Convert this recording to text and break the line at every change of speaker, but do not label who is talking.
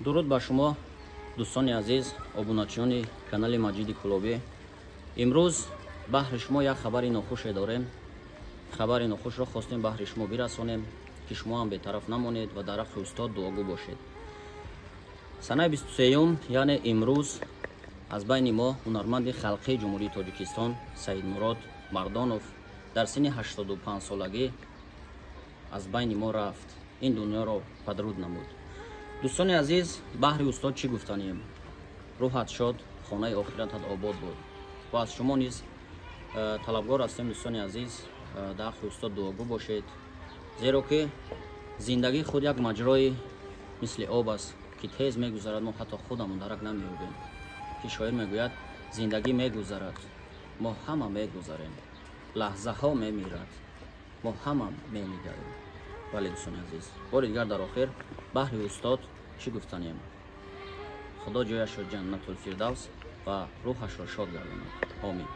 Дуруд ба шумо, дӯстони азиз, обуначиёни канали Маҷиди Кӯлобӣ. Имрӯз баҳри шумо як хабари нохуше дорем. Хабари нохушро хостем баҳри шумо бирасонем, ки шумо ҳам бетараф намонед ва дар ҳаққи устод дуогӯ бошед. Санаи 23-юм, яъне имрӯз, аз байни мо ҳунарманди халқии Ҷумҳурии Тоҷикистон Саидмурод Мардонов дар синни 85 солагӣ аз байни мо рафт, ин дунёро падруд намуд. Дӯстони азиз, баҳри устод чӣ гуфтанем? Рӯҳат шод, хонаи охиратат обод буд. Ва аз шумо низ талабгор ҳастем, дӯстони азиз, дар ҳаққи устод дуогӯ бошед, зеро ки зиндагӣ худ як маҷрои мисли об аст, ки тез мегузарад, мо ҳатто худамон дарак намеёбем. Ки шоир мегӯяд: «Зиндагӣ мегузарад, мо ҳама мегузарем, лаҳзаҳо мемирад, мо ҳама менигарем». Бале, дӯстони азиз, бори дигар дар охир баҳри устод чӣ гуфтанем? Худо ҷояшро Ҷаннатулфирдавс ва рӯҳашро шод гардонад. Омин.